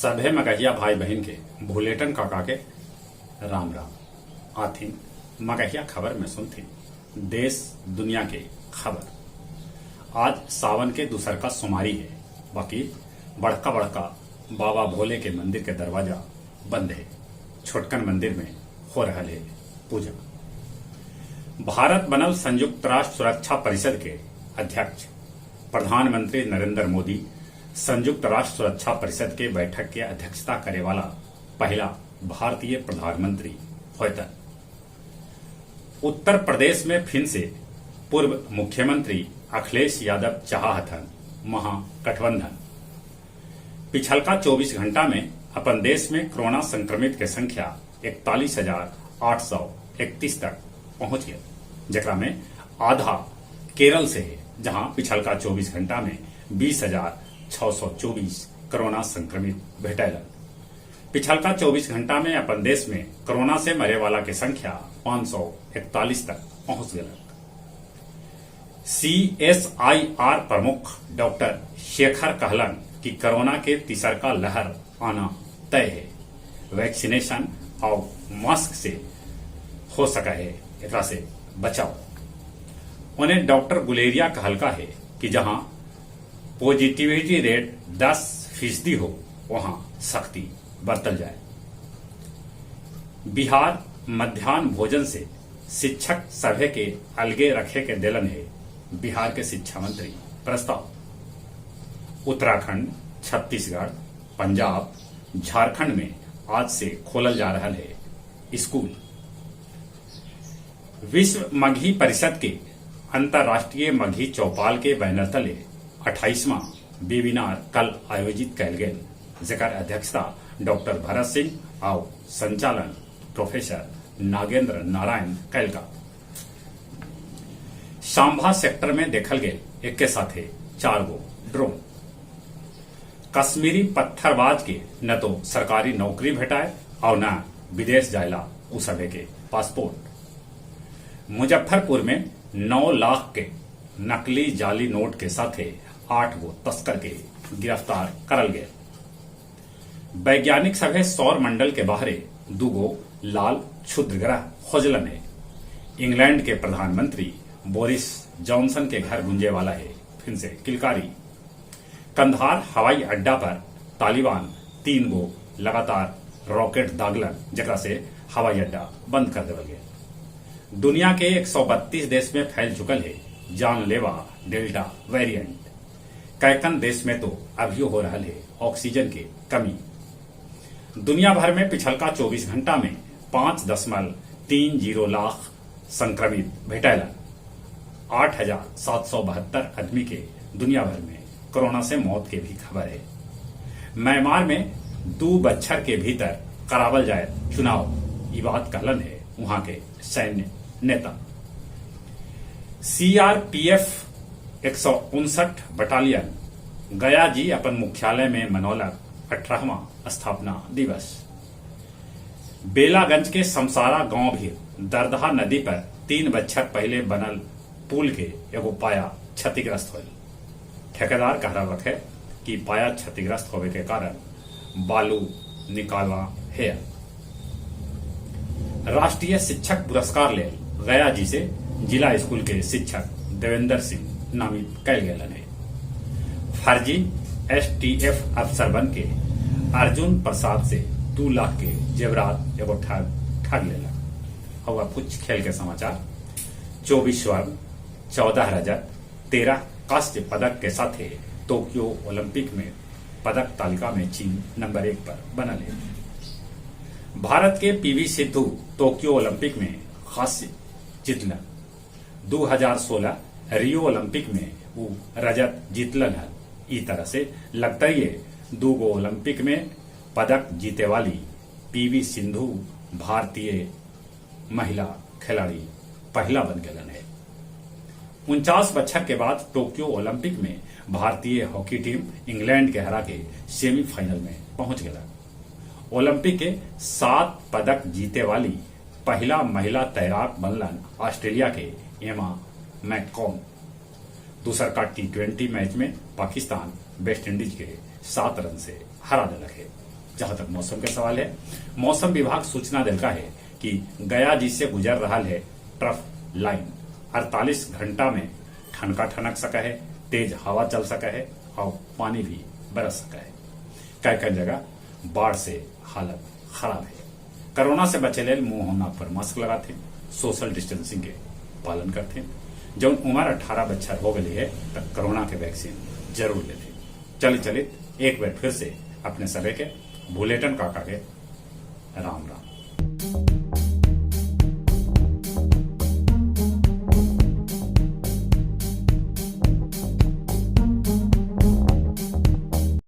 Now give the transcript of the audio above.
सभे मगहिया भाई बहिन के भुलेटन काका के राम राम। आथिन मगहिया खबर में सुनथिन देश दुनिया के खबर। आज सावन के दूसर का सोमारी है, बाकी बड़का बड़का बाबा भोले के मंदिर के दरवाजा बंद है, छोटकन मंदिर में हो रहा है पूजा। भारत बनल संयुक्त राष्ट्र सुरक्षा परिषद के अध्यक्ष। प्रधानमंत्री नरेंद्र मोदी संयुक्त राष्ट्र सुरक्षा परिषद के बैठक के अध्यक्षता करे वाला पहला भारतीय प्रधानमंत्री होतन। उत्तर प्रदेश में फिर से पूर्व मुख्यमंत्री अखिलेश यादव चाहथन महागठबंधन। पिछलका 24 घंटा में अपन देश में कोरोना संक्रमित के संख्या 41,831 तक पहुंच गया, जकरा में आधा केरल से है, जहां पिछलका 24 घंटा में 20,624 कोरोना संक्रमित भेटैलन। पिछलका 24 घंटा में अपन देश में कोरोना से मरे वाला के संख्या 541 तक पहुंच गया। सीएसआईआर प्रमुख डॉक्टर शेखर कहलन कि कोरोना के तीसरका लहर आना तय है, वैक्सीनेशन और मास्क से हो सका है एकरा से बचाव। उन्हें डॉक्टर गुलेरिया कहलका है कि जहां पॉजिटिविटी रेट 10% हो, वहां सख्ती बरतल जाए। बिहार मध्यान्ह भोजन से शिक्षक सभे के अलगे रखे के देलन है बिहार के शिक्षा मंत्री प्रस्ताव। उत्तराखंड, छत्तीसगढ़, पंजाब, झारखंड में आज से खोलल जा रहा है स्कूल। विश्व मगही परिषद के अंतर्राष्ट्रीय मगही चौपाल के बैनर तले 28वां वेबिनार कल आयोजित कैल गेल, जेकर अध्यक्षता डॉक्टर भरत सिंह और संचालन प्रोफेसर नागेंद्र नारायण कैलका। सांभा सेक्टर में देखल गेल एक के साथे चार गो ड्रोन। कश्मीरी पत्थरबाज के न तो सरकारी नौकरी भेटाए और न विदेश जायला उ सभे के पासपोर्ट। मुजफ्फरपुर में 9 लाख के नकली जाली नोट के साथे आठ गो तस्कर के गिरफ्तार करल गए। वैज्ञानिक सभे सौर मंडल के बाहरे दूगो लाल क्षुद्र ग्रह खोजलन है। इंग्लैंड के प्रधानमंत्री बोरिस जॉनसन के घर गूंजे वाला है फिर से किलकारी। कंधार हवाई अड्डा पर तालिबान तीन गो लगातार रॉकेट दागलन, जकरा से हवाई अड्डा बंद कर देवल गया। दुनिया के 132 देश में फैल चुकल है जानलेवा डेल्टा वेरिएंट। कैकन देश में तो अभियो हो रहा है ऑक्सीजन के कमी। दुनिया भर में पिछलका 24 घंटा में 5.30 लाख संक्रमित भेटैला। 8,772 आदमी के दुनिया भर में कोरोना से मौत के भी खबर है। म्यांमार में 2 बच्छर के भीतर करावल जाए चुनाव, ये बात कहलन है वहां के सैन्य नेता। सीआरपीएफ 159 बटालियन गया जी अपन मुख्यालय में मनौलक 18वां स्थापना दिवस। बेलागंज के समसारा गांव भी दरदहा नदी पर 3 बच्छर पहले बनल पुल के एगो पाया क्षतिग्रस्त होल। ठेकेदार कह रहा है कि पाया क्षतिग्रस्त होवे के कारण बालू निकालना है। राष्ट्रीय शिक्षक पुरस्कार ले गया जी से जिला स्कूल के शिक्षक देवेंद्र सिंह नामित कैल गेलन है। फर्जी एसटीएफ अफसर बन के अर्जुन प्रसाद से 2 लाख के जेवरात एगो ठग ठग लेला। और अब कुछ खेल के समाचार। 24 स्वर्ण, 14 रजत, 13 कांस्य पदक के साथ टोक्यो ओलंपिक में पदक तालिका में चीन नंबर एक पर बनल है। भारत के पीवी सिंधु टोक्यो ओलंपिक में कांस्य जीतलन। 2016 रियो ओलंपिक में वो रजत जीतलन है। ई तरह से लगता ही है दो गो ओलंपिक में पदक जीते वाली पीवी सिंधु भारतीय महिला खिलाड़ी पहला बन गलन है। 49 बछर के बाद टोक्यो ओलंपिक में भारतीय हॉकी टीम इंग्लैंड के हरा के सेमीफाइनल में पहुंच गया। ओलंपिक के सात पदक जीते वाली पहला महिला तैराक बनलन ऑस्ट्रेलिया के एमा मैककॉम। दूसर का टी20 मैच में पाकिस्तान वेस्ट इंडीज के 7 रन से हरा दिलक है। जहां तक मौसम के सवाल है, मौसम विभाग सूचना दिलका है कि गया जी से गुजर रहा है ट्रफ लाइन 48 घंटा में ठनका ठनक सका है, तेज हवा चल सका है और पानी भी बरस सका है। कई कई जगह बाढ़ से हालत खराब है। कोरोना से बचे लेल मुंह और नाक पर मास्क लगाते, सोशल डिस्टेंसिंग के पालन करते। जब उम्र 18 बच्छर हो गई है तब कोरोना के वैक्सीन जरूर लेते। चलित चलित एक बार फिर से अपने सभी के भुलेटन काका के राम राम।